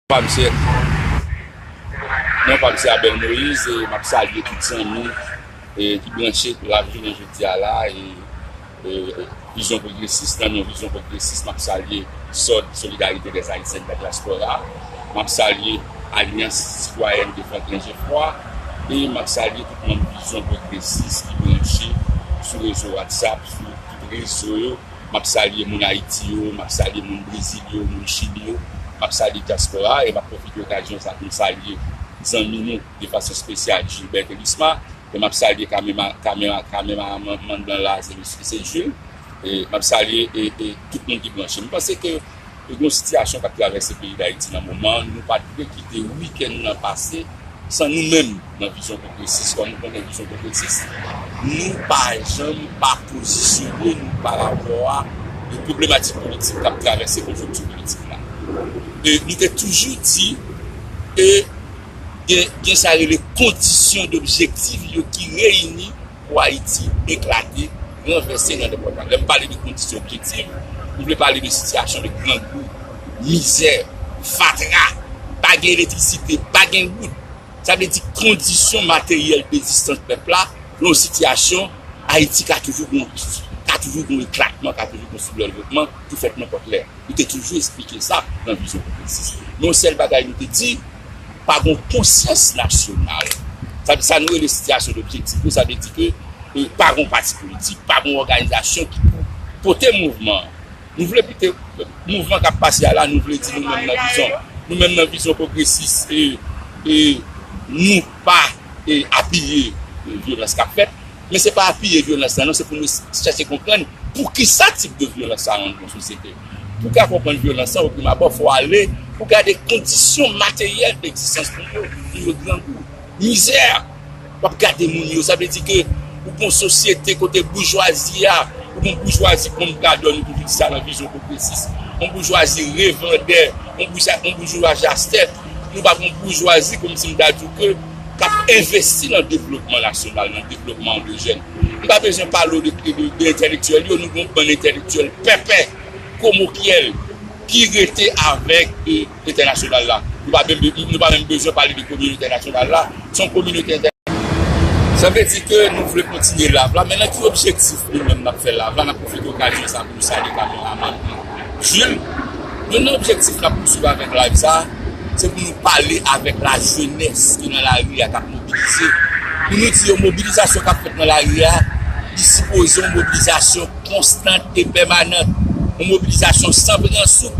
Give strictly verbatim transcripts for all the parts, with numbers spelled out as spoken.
Pa m se, non pa m se Abel Moïse, e m ap salye tout zanmi, e, ki branche pou lavi jounen jodi a la, e, e, Vizyon Pwogresis, nan non Vizyon Pwogresis, m ap salye sòd Solidarité des Haïtiens de la Diaspora, m ap salye Alyans Sitwayèn de Franklin Geffroy, e m ap salye tout manm Vizyon Pwogresis ki branche sou rezo WhatsApp, sou tout rezo yo, m ap salye moun Ayiti yo, m ap salye moun Brezil yo, moun Chili yo, m ap salye dyaspora, e m ap pwofite okazyon sa pou m salye zanmi nou de fason espesyal, Gilbert Elisma, e m ap salye kamera, kamera, kameramann lan, Lazarus St Jules, e m ap salye e, e tout moun ki branche. M panse ke e gen yon sitiyasyon k ap travèse peyi Dayiti nan moman an, nou pa t dwe kite wikenn nan pase san nou menm nan Vizyon Pwogresis, kòm nou konnen Vizyon Pwogresis, nou pa janm pa pozisyone nou parapò a de pwoblematik politik k ap travèse konjonkti politik la. E nou te toujou di, e gen, gen sa rele kondisyon d objektif yo ki reyini pou Ayiti eklate, ranvèse nan nenpòt la. Lè m pale de kondisyon objektif, m vle pale de sitiyasyon de grangou, mizè, fatra, pa gen elektrisite, pa gen wout. Sa vle di kondisyon materyèl d egzistans pèp la, nan yon sitiyasyon Ayiti ka toujou gon, ka toujou gon eklatman, ka toujou gon soulèvman ki fèt nenpòt lè. Nou te toujou esplike sa nan Vizyon Pwogresis. Men yon sèl bagay nou te di, pa gon konsyans nasyonal. Sa, sa nou rele sitiyasyon d objektif yo, sa vle di ke, e, pa gon pati politik, pa gon òganizasyon ki pou pote mouvman an. Nou vle kite mouvman k ap pase a la, nou vle di nou menm nan Vizyon, nou menm nan Vizyon Pwogresis, e, e nou pa, e, apiye, e, vyolans k ap fèt. Men se pa apiye vyolans la, non, se pou nou chèche konprann poukisa tip de vyolans sa rann nan sosyete. Pou w ka konprann vyolans la, o premye abò, fò w ale pou w gade kondisyon materyèl d egzistans moun yo, moun yo grangou, mizè. W ap gade moun yo, sa vle di ke ou gon sosyete kote boujwazi a, ou gon boujwazi kòm gadò, nou toujou di sa nan Vizyon Pwogresis, yon boujwazi revandè, yon boujwa-, yon boujwazi achètè, nou pa gon boujwazi kòmsi m ta di w ke k ap envesti nan devlopman nasyonal, nan devlopman andwojèn. M pa bezwen pale w de, de, de entèlektyèl yo, nou gen yon bann entèlektyèl pèpè, komokyèl, ki rete avèk, e, entènasyonal la. Nou pa menm, nou pa menm bezwen pale de kominote entènasyonal la. Se yon kominote entè-, sa vle di ke nou vle kontinye live la, men nan ki objektif nou menm n ap fè live la, n ap pwofite okazyon sa pou nou salye kameramann Jules. Youn nan objektif n ap pouswiv avèk live sa, se pou nou pale avèk lajenès ki nan lari a, k ap mobilize. Pou nou di yo mobilizasyon k ap fèt nan lari a, li sipoze yon mobilizasyon konstant e pèmanant, yon mobilizasyon san pran souf,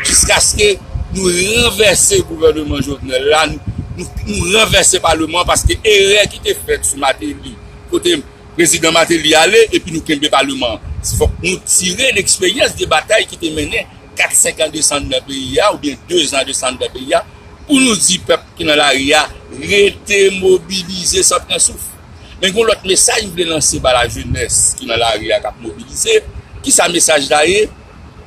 jiskaske nou ranvèse gouvèneman Jovenel la, nou, nou, nou ranvèse paleman an, paske erè ki te fèt sou Martelly, kote Prezidan Martelly ale epi nou kenbe paleman an. Fòk nou tire leksperyans de batay ki te mennen kat, senk an de sa anndan peyi a, oubyen de zan de sa anndan peyi a, pou nou di pèp ki nan lari a, rete mobilize san pran souf. Men gon lòt mesaj m vle lanse ba lajenès ki nan lari a k ap mobilize. Kisa mesaj la ye?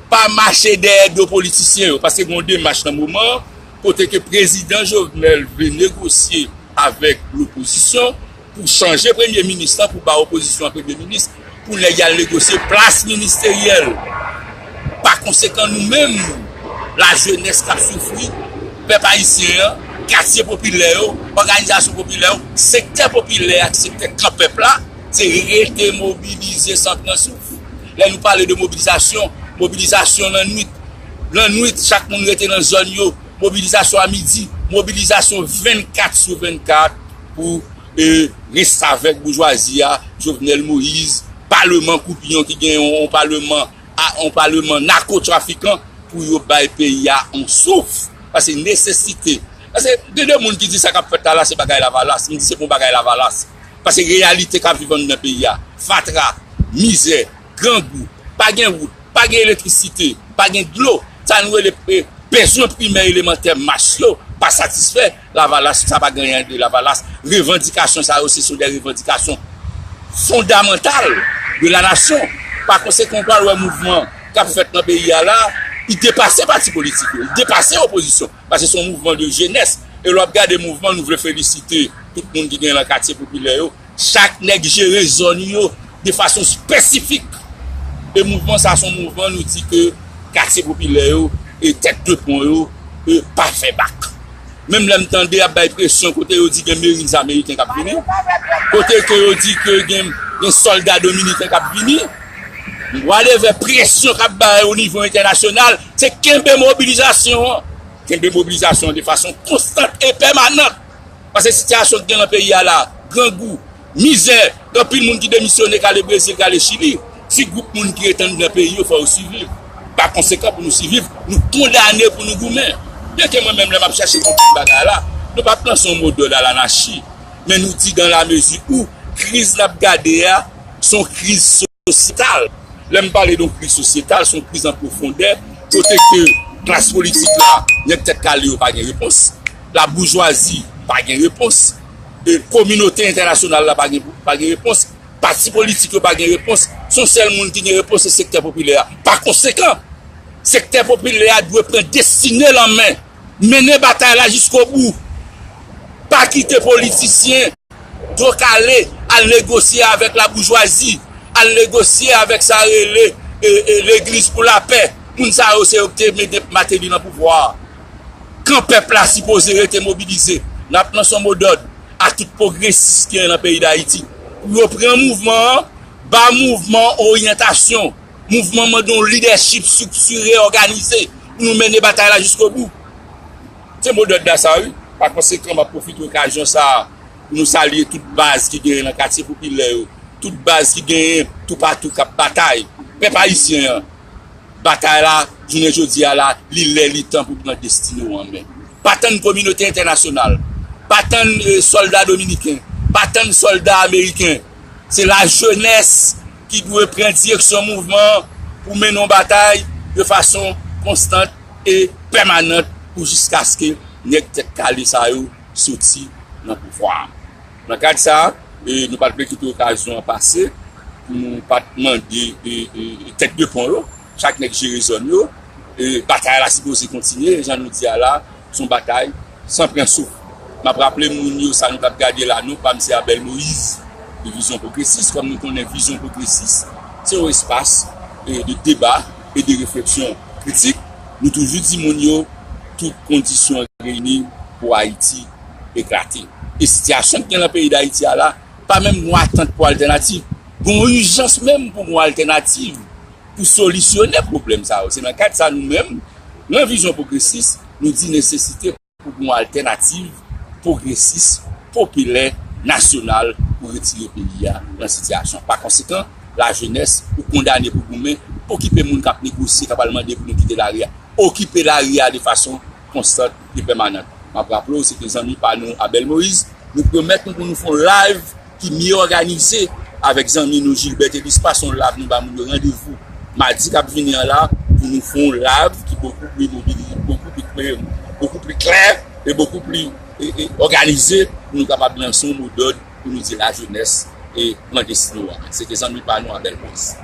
Pa mache dèyè do politisyen yo, paske gon demach nan moman an, kote ke Prezidan Jovenel vle negosye avèk lopozisyon pou chanje premye minis lan, pou ba opozisyon an premye minis, pou nèg y al negosye plas ministeryèl. Pa konsekan, nou menm, lajenès k ap soufri, pèp ayisyen an, katye popilè yo, òganizasyon popilè yo, sektè popilè ak sektè kan pèp la, se rete mobilize san pran souf. Lè nou pale de mobilizasyon, mobilizasyon lannwit. Lannwit, chak moun rete nan zòn yo. Mobilizasyon a midi, mobilizasyon vennkat sou vennkat pou, e, restavèk boujwazi a, Jovenel Moïse, paleman koupyon ki gen yon, yon paleman, a, yon paleman nakotrafikan pou yo bay peyi a yon souf. Paske nesesite. Paske gen de moun ki di sa k ap fèt la, la se bagay Lavalas. M di se pa yon bagay Lavalas. Paske reyalite k ap viv anndan peyi a, fatra, mizè, grangou, pa gen wout, pa gen elektrisite, pa gen dlo, sa nou rele, e, bezwen primè elemantè mas yo pa satisfè, Lavalas, sa pa gen anyen de Lavalas. Revandikasyon sa yo, se sont des revendications fondamentales de la nation. Pa konsekan, w pral wè mouvman k ap fèt nan peyi a la, li depase pati politik yo, li depase opozisyon, paske se yon mouvman de jenès. E lè w ap gade mouvman, nou vle felisite tout moun ki gen nan katye popilè yo, chak nèg jere zòn yo de fason espesifik. E mouvman sa se yon mouvman nou di ke katye popilè yo e tèt de pon yo pa fè bak. Menm lè m tande y ap bay presyon kote yo di gen merin ameriken k ap vini, kote ke yo di ke gen, gen sòlda dominiken k ap vini, whatever presyon k ap bay o nivo entènasyonal, se kenbe mobilizasyon an. Kenbe mobilizasyon an de fason konstant e pèmanant. Paske sitiyasyon ki gen nan peyi a la, grangou, mizè, gen anpil moun ki demisyone k ale Brezil, k ale Chili. Ti gwoup moun ki ret anndan peyi yo, fò yo siviv. Pa konsekan, pou nou siviv, nou kondane pou nou goumen. Byenke mwen menm, lè m ap chache konprann bagay la, nou p ap lanse yon modèl a lanachi. Men nou di, dans la mesure où kriz n ap gade a, se yon kriz sosyetal. Lè m pale de yon kriz sosyetal, se yon kriz an pwofondè, kote ke klas politik la, nèg tèt kale yo pa gen repons, laboujwazi pa gen repons, e kominote entènasyonal la pa gen, pa gen repons, pati politik yo pa gen repons, se yon sèl moun ki gen repons, se sektè popilè a. Pa konsekan, sektè popilè a dwe pran destine l an men, mennen batay la jiskobou. Pa kite politisyen do kale al negosye avèk laboujwazi, al negosye avèk sa yo rele, e, e, Legliz pou Lapè. Moun sa yo, se yo ki te mete Martelly nan pouvwa a. Kan pèp la sipoze rete mobilize, n ap lanse yon modòd a tout pwogresis ki gen nan peyi Dayiti pou yo pran mouvman an, ba mouvman an oryantasyon. Mouvman an mande yon lidèchip striktire, òganize, pou nou mennen batay la jiskobou. Se modòd la sa, wi. Pa konsekan, m ap pwofite okazyon sa a pou nou salye tout baz ki genyen nan katye popilè yo, tout baz ki genyen toupatou k ap batay. Pèp ayisyen an, batay la, jounen jodi a la, li lè, li tan pou pran destine w an men. Pa tann kominote entènasyonal, pa tann, e, sòlda dominiken, pa tann sòlda ameriken. Se lajenès ki dwe pran direksyon mouvman an pou mennen yon batay de fason konstant e pèmanant pou jiskaske nèg tèt kale sa yo soti nan pouvwa a. Nan kad sa a, e, nou pa t vle kite okazyon an pase pou nou pa t mande, e, e, e, tèt de pon yo, chak nèg jere zòn yo. E, batay la sipoze kontinye, jan nou di a la, se yon batay san pran souf. M ap raple moun yo, sa nou t ap gade la, non pa m se Abel Moïse, de Vizyon Pwogresis. Kòm nou konnen Vizyon Pwogresis, se yon espas, e, de deba e de refleksyon kritik. Nou toujou di moun yo, tout kondisyon reyini pou Ayiti eklate. E sitiyasyon ki gen nan peyi Dayiti a la, pa menm gon atant pou altènativ. Gon ijans menm pou gon altènativ pou solisyone pwoblèm sa yo. Se nan kad sa nou menm, nan Vizyon Pwogresis, nou di nesesite pou gon altènativ pwogresis, popilè, nasyonal pou retire peyi a nan sitiyasyon. Pa konsekan, lajenès, ou kondane pou goumen, okipe moun k ap negosye, k ap al mande pou nou kite lari a. Okipe lari a de fason konstant e pèmanant. M ap raple w, se te zanmi pa nou Abel Moïse. Nou pwomèt nou pou nou fè yon live ki mye òganize avèk zanmi nou Gilbert Elispa. Se yon live nou ba moun yo randevou madi k ap vini an la pou nou fè yon live ki bokou pli mobili-, bokou pli klè, bokou pli klè e bokou pli, e, e, òganize pou nou kapab lanse yon modòd pou nou di lajenès e pran destine w an men. Se te zanmi pa nou Abel Moïse.